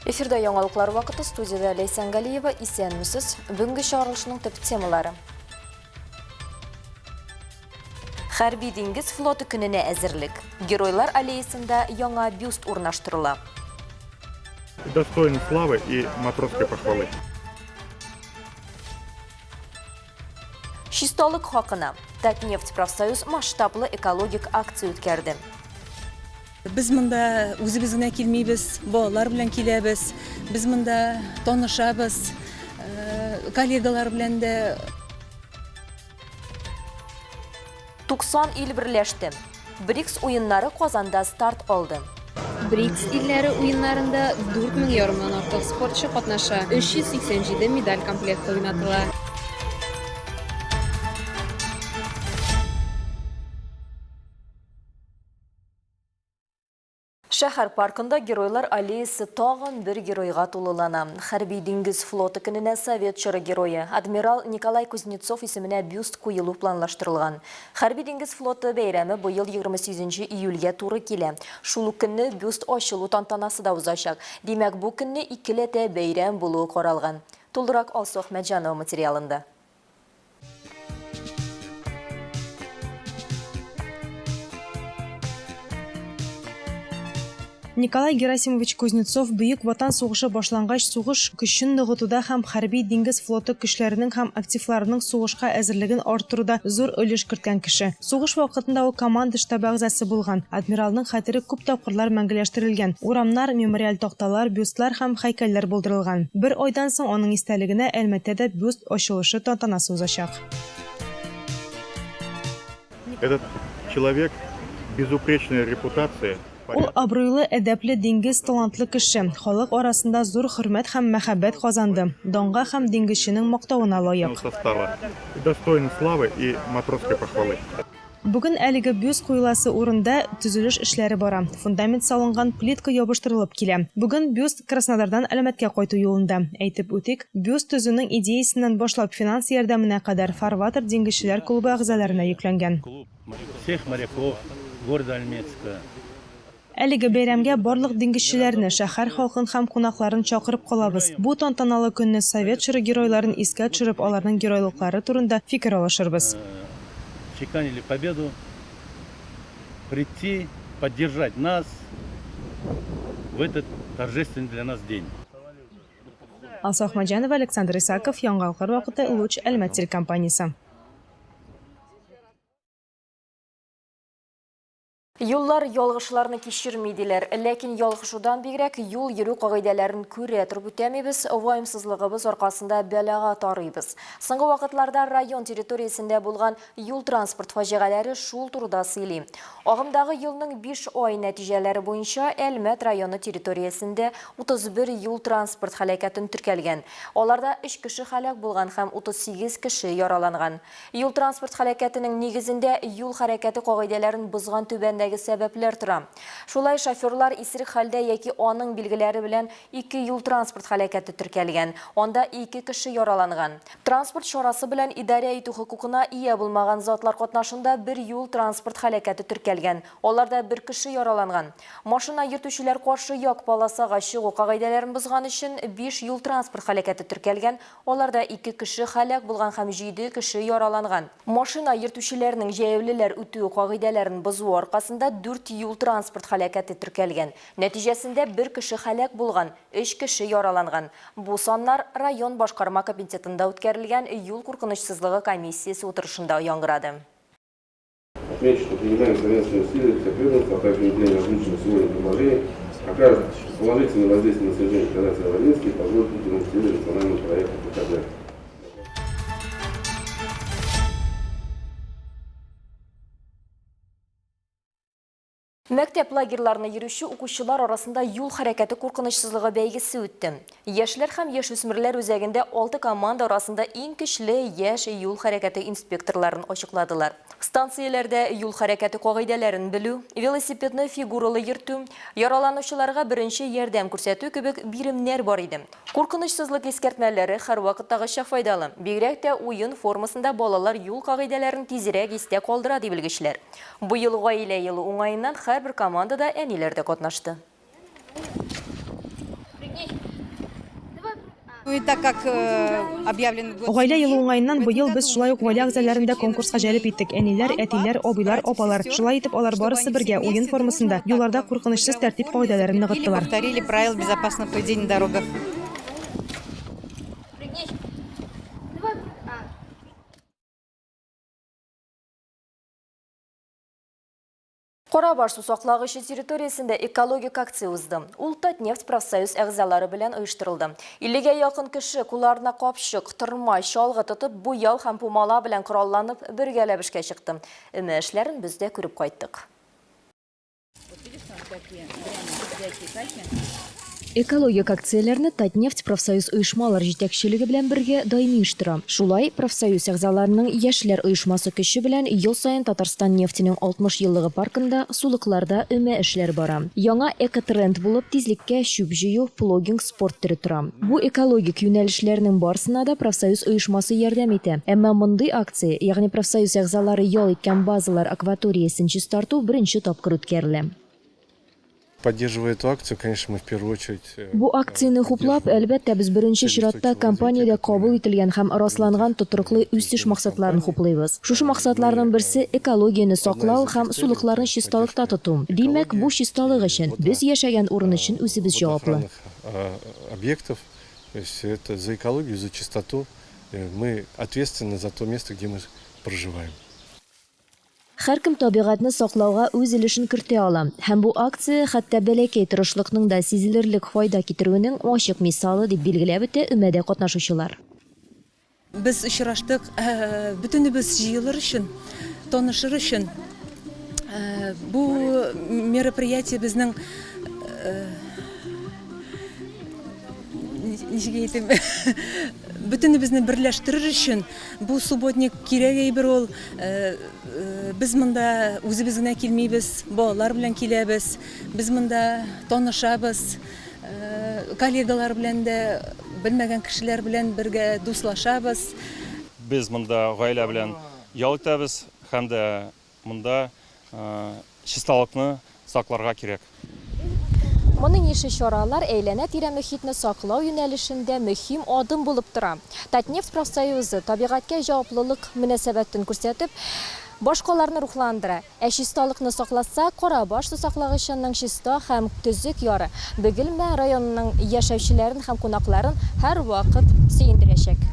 Эфирда яңалыклар вакыты студиядә Ләйсән Галиева. Исәнмесез. Бүгенге чыгарылышның төп темалары. Хәрби диңгез флоты көненә әзерлек. Геройлар аллеясында яңа бюст урнаштырыла. Достоин славы и матросской похвалы. Чисталык хакына. Татнефть профсоюз масштаблы экологик акция үткәрде. Без монда үзебез генә килмибез, балалар белән киләбез. Без монда танышабыз, э, коллегалар белән дә. 90 ил берләште. БРИКС уеннары Казанда старт алды. БРИКС илләре уеннарында 4 мең ярымнан артык спортчы катнаша, 387 медаль комплекты уйнатыла. Шәһәр паркында Геройлар аллеясы тагын бер геройга тулылана. Хәрби диңгез флоты көненә совет чоры герое, адмирал Николай Кузнецов исеменә бюст куелу планлаштырылган. Хәрби диңгез флоты бәйрәме быел 28 нче июльгә туры килә. Шул ук көнне бюст ачылу тантанасы да узачак. Димәк, бу көнне икеләтә бәйрәм булуы каралган. Тулырак Алсу Әхмәтҗанова материалында. Николай Герасимович Кузнецов Бөек Ватан сугышы башлангач сугыш көчен ныгытуда һәм хәрби диңгез флоты көчләренең һәм активларының сугышка әзерлеген арттыруда зур өлеш керткән кеше. Сугыш вакытында ул команда штабы әгъзасы булган. Адмиралның хәтере күп тапкырлар мәңгеләштерелгән. Урамнар, мемориаль такталар, бюстлар һәм һәйкәлләр булдырылган. Бер айдан соң аның истәлегенә Әлмәттә дә бюст ачылышы тантанасы узачак. Этот человек безупречная репутация. Ул абруйлы, әдәпле, диңгез талантлы кеше, халык арасында зур хөрмәт һәм мәхәббәт казанды, данга һәм диңгезченең мактавына лаек. Состава, достоин славы и матросской похвалы. Бүген әлеге бюст куеласы урында төзелеш эшләре бара, фундамент салынган, плитка ябыштырылып килә. Бүген бюст Краснодардан Әлмәткә кайту юлында. Әйтеп үтик, бюст төзүнең идеясеннән башлап финанс ярдәменә кадәр Фарватер диңгезчеләр клубы әгъзаларына йөкләнгән. Всех моряков города Альметьевска. Әлеге бәйрәмгә барлык диңгезчеләрне, шәһәр халкын һәм кунакларын чакырып калабыз. Бу тантаналы көнне совет чоры геройларын искә төшереп, аларның геройлыклары турында фикер алышырбыз. Чеканили победу, прийти, поддержать нас в этот торжественный для нас день. Алсу Ахмәтҗанова, Александр Исаков, Яңалыклар вакыты, Луч, Әлмәт телекомпаниясе. Юллар ялгышларны кичерми, диләр. Ләкин ялгышудан бигрәк, юл йөрү кагыйдәләрен күрә торып үтәмибез, ваемсызлыгыбыз аркасында бәлага тарыйбыз. Соңгы вакытларда район территориясендә булган юл-транспорт фаҗигаләре шул турыда сөйли. Агымдагы елның биш ай нәтиҗәләре буенча Әлмәт районы территориясендә 31 юл-транспорт һәлакәтен теркәлгән. Аларда өч кеше һәлак булган һәм 38 кеше яраланган. Юл-транспорт һәлакәтенең нигезендә юл хәрәкәте кагыйдәләрен бозган түбәндәге сәбәпләр тора. Шулай, шоферлар исерек хәлдә яки аның билгеләре белән ике юл-транспорт һәлакәте теркәлгән, анда ике кеше яраланган. Транспорт чарасы белән идарә итү хокукына ия булмаган затлар катнашында бер юл-транспорт һәлакәте теркәлгән, аларда бер кеше яраланган. Машина йөртүчеләр каршы як полосага чыгу кагыйдәләрен бозган өчен биш юл-транспорт һәлакәте теркәлгән, Аларда ике кеше һәлак булган һәм җиде кеше яраланган. Машина йөртүчеләрнең җәяүлеләр үтү кагыйдәләрен бозуы аркасында дүрт юл-транспорт һәлакәте теркәлгән. Нәтиҗәсендә бер кеше һәлак булган, өч кеше яраланган. Бу саннар район башкарма комитетында үткәрелгән юл куркынычсызлыгы комиссиясе утырышында яңгырады. Отмечу, что принимаемые совместные усилия всех ведомств, а также внедрение озвученных сегодня предложений окажет положительное воздействие на снижение показателей аварийности и позволит выполнить цели национального проекта ПКД. Мәктәп лагерьларына йөрүче укучылар арасында юл хәрәкәте куркынычсызлыгы бәйгесе үтте. Яшьләр һәм яшүсмерләр үзәгендә алты команда арасында иң көчле яшь юл хәрәкәте инспекторларын ачыкладылар. Станцияләрдә юл хәрәкәте кагыйдәләрен белү, велосипедны фигуралы йөртү, яраланучыларга беренче ярдәм күрсәтү кебек биремнәр бар иде. Куркынычсызлык искәртмәләре һәрвакыттагыча файдалы. Бигрәк тә уен формасында балалар юл кагыйдәләрен тизрәк истә калдыра, ди белгечләр. Быел Гаилә елы уңаеннан һәрбер командада әниләр дә катнашты. Гаилә елы уңаеннан быел без шулай ук гаилә әгъзаларын да конкурска җәлеп иттек, әниләр, әтиләр, абыйлар, апалар. Шулай итеп, алар барысы бергә, уен формасында, юлларда куркынычсыз тәртип кагыйдәләрен ныгыттылар. Карабаш сусаклагычы территориясендә экологик акция узды. Ул Татнефть профсоюз әгъзалары белән оештырылды. 50гә якын кеше кулларына капчык, тырма, чалгы тотып, буяу һәм пумала белән коралланып, бергәләп эшкә чыкты. Өмә эшләрен без дә күреп кайттык. Экологик акцияләрне Татнефть профсоюз оешмалар җитәкчелеге белән бергә даими оештыра. Шулай, профсоюз әгъзаларының Яшьләр оешмасы көче белән ел саен Татарстан нефтенең 60 еллыгы паркында сулыкларда өмә эшләре бара. Яңа экотренд булып тизлеккә чүп җыю, плогинг спорт төре тора. Бу экологик юнәлешләрнең барсына да профсоюз оешмасы ярдәм итә. Әмма мондый акция, ягъни профсоюз әгъзалары ял иткән базалар акваториясен чистарту беренче тапкыр үткәрелә. Поддерживая эту акцию, конечно, мы в первую очередь э, Бу акцияне хуплап, әлбәттә, без беренче чиратта компаниядә кабул ителгән һәм расланган тотрыклы үсеш максатларын хуплыйбыз. Шушы максатларның берсе, экологияне саклау һәм сулыкларны чисталыкта тоту. Димәк, бу чисталык өчен, без яшәгән урын өчен үзебез җаваплы. Э, объектов, то есть это за экологию, за чистоту. Э, мы ответственны за то место, где мы проживаем. Һәркем табигатьне саклауга үз өлешен кертә ала. Һәм бу акция хәтта бәләкәй тырышлыкның да сизелерлек файда китерүенең ачык мисалы, дип билгеләп үтә өмәдә катнашучылар. Без очраштык бөтенебез җыелыр өчен, танышыр өчен. Бу мероприятие безнең ничек әйтим, бөтенебезне берләштерер өчен бу субботник кирәк әйбер ул. Без монда үзебез генә килмибез, балалар белән киләбез. Без монда танышабыз, коллегалар белән дә, белмәгән кешеләр белән бергә дуслашабыз. Без монда гаилә белән ял итәбез һәм дә Монда чисталыкны сакларга кирәк. Моның ише чаралар әйләнә-тирә мөхитне саклау юнәлешендә мөһим адым булып тора. Татнефть профсоюзы, табигатькә җаваплылык мөнәсәбәтен күрсәтеп, башкаларны рухландыра. Ә чисталыкны сакласа, Карабаш сусаклагычының чиста һәм төзек яры Бөгелмә районының яшәүчеләрен һәм кунакларын һәрвакыт сөендерәчәк.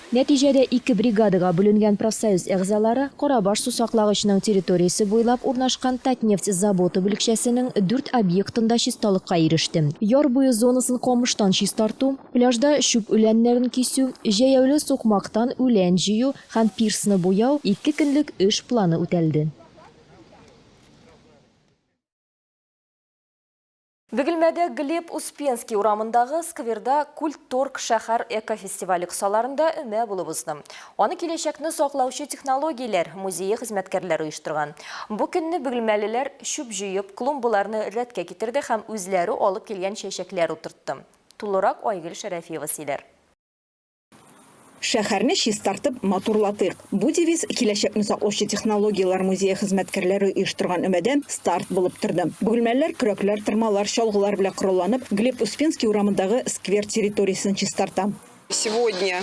Нәтиҗәдә ике бригадага бүленгән профсоюз әгъзалары Карабаш сусаклагычының территориясе буйлап урнашкан Татнефть заботы бүлекчәсенең дүрт объектында чисталыкка иреште. Яр буе зонасын камыштан чистарту, пляжда чүп үләннәрен кисү, җәяүле сукмактан үлән җыю һәм пирсны буяу, ике көнлек эш планы үтәлде. Бөгелмәдә Глеб Успенский урамындагы скверда Культторг шәһәр экофестивале кысаларында өмә булып узды. Аны Киләчәкне саклаучы технологияләр музее хезмәткәрләре оештырган. Бу көнне бөгелмәлеләр чүп җыеп, клумбаларны рәткә китерде һәм үзләре алып килгән чәчәкләр утыртты. Тулырак Айгөл Шәрәфиева сөйләр. Шәһәрне чистартып, матурлатыйк! Бу девиз Киләчәкне саклаучы технологияләр музее хезмәткәрләре оештырган өмәдә старт булып торды. Бөгелмәлеләр көрәкләр, тырмалар, чалгылар белән коралланып, Глеб Успенский урамындагы сквер территориясен чистарта. Сегодня.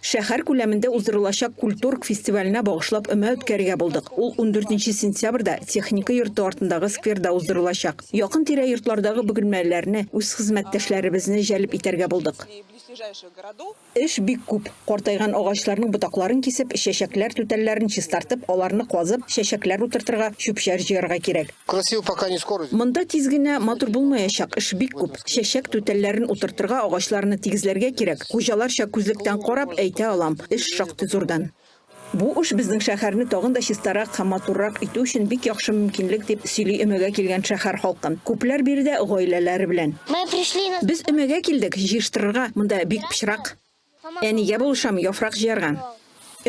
Шәһәр күләмендә уздырылачак Культторг фестиваленә багышлап өмә үткәрергә булдык. Ул ундүртенче сентябрьдә Техника йорты артындагы скверда уздырылачак. Якын-тирә йортлардагы бөгелмәлеләрне, үз хезмәттәшләребезне җәлеп итәргә булдык. Эш бик күп. Картайган агачларның ботакларын кисеп, чәчәкләр түтәлләрен чистартып, аларны казып, чәчәкләр утыртырга, чүп-чар җыярга кирәк. Красиво пока не скоро. Монда тиз генә матур булмаячак, эш бик күп. Чәчәк түтәлләрен утыртырга, агачларны тигезләргә кирәк. Хуҗаларча күзлектән карап, әйтә алам, эш шактый зурдан. Бу эш безнең шәһәрне тагын да чистарак һәм матуррак итү өчен бик яхшы мөмкинлек, дип сөйли өмәгә килгән шәһәр халкы. Күпләр биредә гаиләләре белән. Без өмәгә килдек, җыештырырга, монда бик пычрак. Әнигә булышам, яфрак җыярга.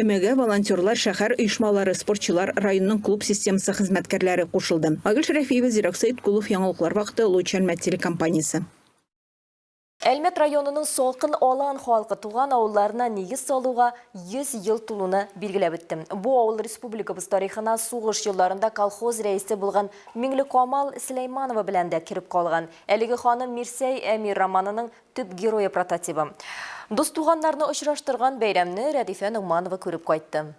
Өмәгә волонтерлар, шәһәр оешмалары, спортчылар, районның клуб системасы хезмәткәрләре кушылды. Айгөл Шәрәфиева, Зирәк Сәеткулов, Яңалыклар вакыты, Луч Әлмәт телекомпаниясе. Әлмәт районының Салкын Алан халкы туган авылларына нигез салуга 100 ел тулуны билгеләп үтте. Бу авыл республикабыз тарихына сугыш елларында колхоз рәисе булган Миңлекамал Сөләйманова белән дә кереп калган. Әлеге ханым Мирсәй Әмир романының төп герое прототибы. Дус-туганнарны очраштырган бәйрәмне Рәдифә Ногманова күреп кайтты.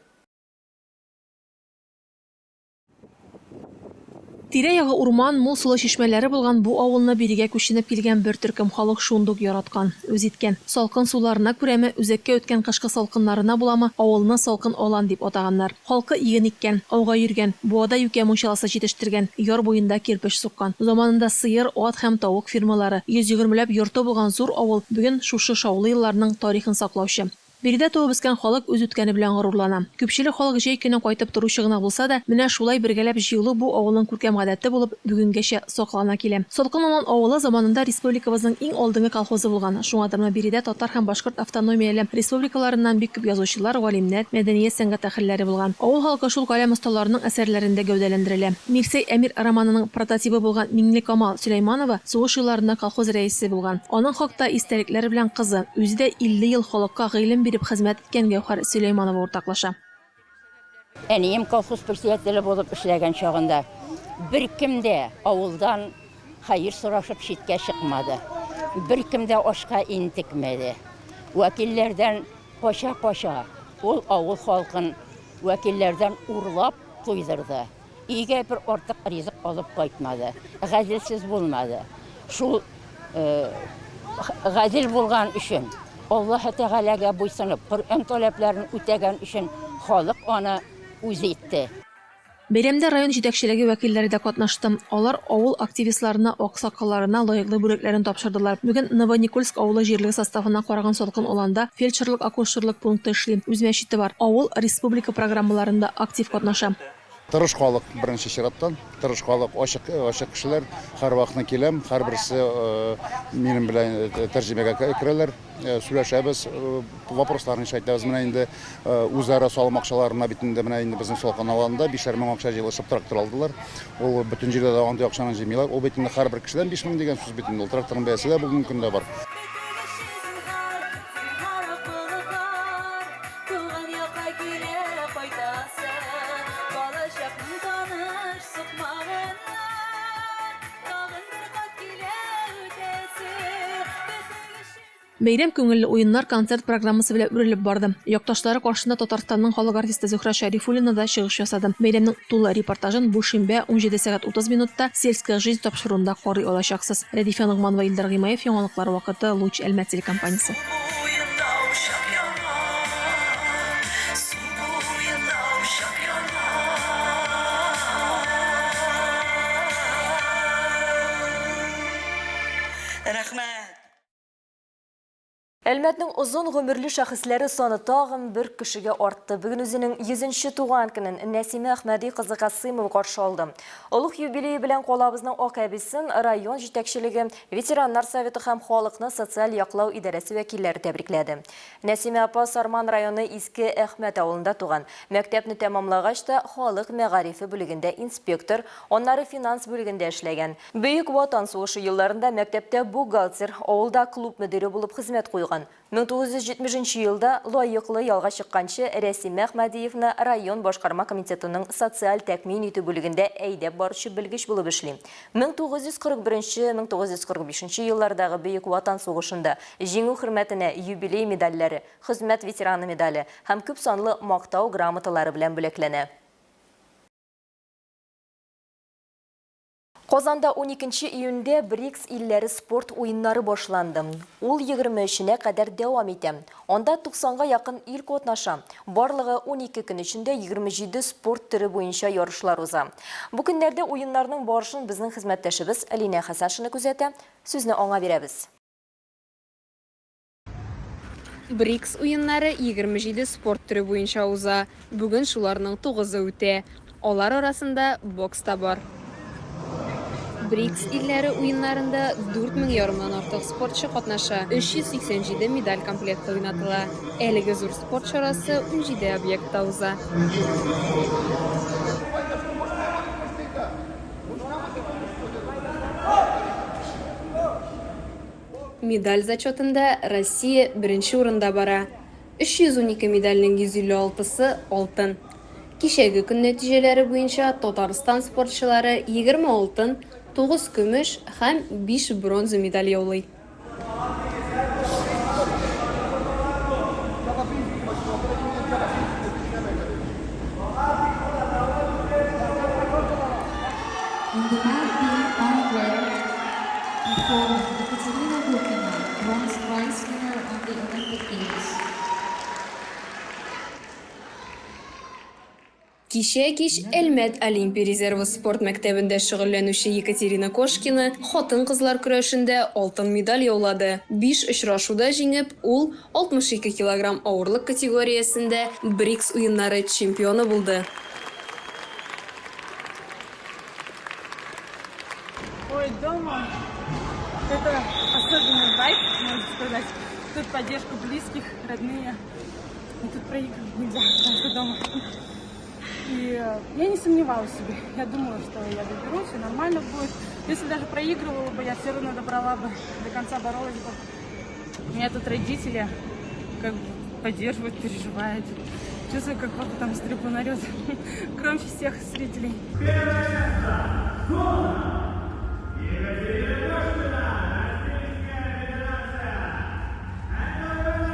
Тирә-ягы урман, мул сулы чишмәләре булган бу авылны бирегә күченеп килгән бер төркем халык шундук яраткан, үз иткән. Салкын суларына күрәме, үзәккә үткән кышкы салкыннарына буламы, авылны Салкын Алан дип атаганнар. Халкы иген иккән, ауга йөргән, буада юкә мунчаласы җитештергән, яр буенда кирпеч суккан. Заманында сыер, ат һәм тавык фермалары, 120 ләп йорты булган зур авыл бүген шушы шаулы елларның тарихын саклаучы. Биредә туып үскән халык үз үткәне белән горурлана. Күпчелек халык җәй көне кайтып торучы гына булса да, менә шулай бергәләп җыелу бу авылның күркәм гадәте булып, бүгенгәчә саклана килә. Салкын Алан авылы заманында республикабызның иң алдынгы колхозы булган. Шуңадырмы биредә татар һәм башкорт автономияле республикаларыннан бик күп язучылар, галимнәр, мәдәният-сәнгать әһелләре булган. Авыл халкы шул каләм осталарының әсәрләрендә гәүдәләндерелә. Мирсәй Әмир романының прототибы булган Миңлекамал Сөләйманова сугыш елларында колхоз рәисе булган. Аның хакта истәлекләре белән кызы, үзе дә 50 ел халыкка гыйлем биреп хезмәт иткән Гәүһәр Сөләйманова уртаклаша. Әнием колхоз председателе булып эшләгән чагында беркем дә авылдан хәер сорашып читкә чыкмады. Беркем дә ашка интекмәде. Вәкилләрдән кача-кача ул авыл халкын вәкилләрдән урлап туйдырды. Өйгә бер артык ризык алып кайтмады. Гаделсез булмады. Шул гадел булган өчен, Аллаһы Тәгаләгә буйсынып, Коръән таләпләрен үтәгән өчен халык аны үз итте. Бәйрәмдә район җитәкчелеге вәкилләре дә катнашты. Алар авыл активистларына, аксакалларына лаеклы бүләкләрен тапшырдылар. Бүген Новоникольск авылы җирлеге составына караган Салкын Аланда фельдшерлык-акушерлык пункты эшли, үз мәчете бар. Авыл республика программаларында актив катнаша. Тырыш халык, беренче чираттан, тырыш халык, ачык, ачык кешеләр. Һәрвакытны киләм, һәрберсе минем белән тәрҗемәгә керәләр, сөйләшәбез, вопросларын әйтәбез. Менә инде үзара салым акчаларына бит инде менә инде безнең Салкын Аланда бишәр мең акча җыелышып трактор алдылар. Ул бөтен җирдә дә андый акчаны җыймыйлар. Ул бит инде һәрбер кешедән 5000 дигән сүз бит инде. Ул тракторның бәясе дә бүгенге көндә бар. Туган якка килә кайтасы, Балачакның таныш сукмагыннан Тагын бер кат килә үтәсе. Бәйрәм күңелле уеннар, концерт программасы белән үрелеп барды. Якташлары каршында Татарстанның халык артисты Зөһрә Шәрифуллина да чыгыш ясады. Бәйрәмнең тулы репортажын бу шимбә, 17 сәгать 30 минутта Сельская жизнь тапшыруында карый алачаксыз. Рәдифә Ногманова, Илдар Гыймаев, Яңалыклар вакыты, Луч, Әлмәт телекомпаниясе. Әлмәтнең озын гомерле шәхесләре саны тагын бер кешегә артты. Бүген үзенең 100 нче туган көнен Нәсимә Әхмәди кызы Касыймова каршы алды. Олуг юбилее белән калабызның ак әбисен район җитәкчелеге, ветераннар советы һәм халыкны социаль яклау идарәсе вәкилләре тәбрикләде. Нәсимә апа Сарман районы Иске Әхмәт авылында туган. Мәктәпне тәмамлагач та халык мәгарифе бүлегендә инспектор, аннары финанс бүлегендә эшләгән. Бөек Ватан сугышы елларында мәктәптә бухгалтер, авылда клуб мөдире булып хезмәт куйган. 1970 нче елда лаеклы ялга чыкканчы Рәсимә Әхмәдиевна район башкарма комитетының социаль тәэмин итү бүлегендә әйдәп баручы белгеч булып эшли. 1941-1945 еллардагы Бөек Ватан сугышында Җиңү хөрмәтенә юбилей медальләре, Хезмәт ветераны медале һәм күпсанлы Мактау грамоталары белән бүләкләнә. Казанда уникенче июньдә БРИКС илләре спорт уеннары башланды. Ул 23-енә кадәр дәвам итә. Анда 90-га якын ил катнаша. Барлыгы 12 көн эчендә 27 спорт төре буенча ярышлар уза. Бу көннәрдә уеннарның барышын безнең хезмәттәшебез Алинә Хәсәншина күзәтә. Сүзне аңа бирәбез. БРИКС уеннары 27 спорт төре буенча уза. Бүген шуларның тугызы үтә. Алар арасында бокс та бар. БРИКС илләре уеннарында 4 мең ярымнан артык спортчы катнаша, 387 медаль комплекты уйнатыла. Әлеге зур спорт чарасы 17 объектта уза. Медаль зачетында Россия беренче урында бара. 312 медальнең 156-сы, алтын. Кичәге көн нәтиҗәләре буенча Татарстан спортчылары 20 алтын, 9 көмеш һәм 5 бронза медаль яулый. Кичә кич Әлмәт Олимпия резервы спорт мәктәбендә шөгыльләнүче Екатерина Кошкина хатын-кызлар көрәшендә алтын медаль яулады. Биш очрашуда җиңеп, ул 62 килограмм авырлык категориясендә БРИКС уеннары чемпионы булды. Ой, дома это особенный вайб, можно сказать. Тут поддержка близких, родные. И тут проигрывать нельзя, потому что дома. И э, я не сомневалась в себе. Я думала, что я доберусь, все нормально будет. Если даже проигрывала бы, я все равно добрала бы, до конца боролась бы. Меня тут родители как бы поддерживают, переживают. Чувствую, как папа там с трибун орет громче всех зрителей. Первое место! Золото! Екатерина Кошкина, Российская Федерация! Екатерина Кошкина,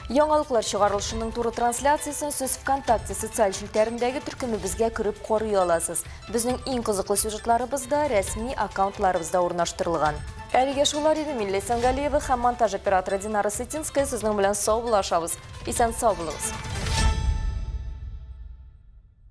Яңалыклар чыгарылышының туры трансляциясен сез ВКонтакте социаль челтәрендәге төркемебезгә кереп карый аласыз. Безнең иң кызыклы сюжетларыбыз да рәсми аккаунтларыбызда урнаштырылган. Әлегә шулар иде. Мин Ләйсән Галиева һәм монтаж операторы Динара Сытинская сезнең белән саубуллашабыз. Исән сау булыгыз.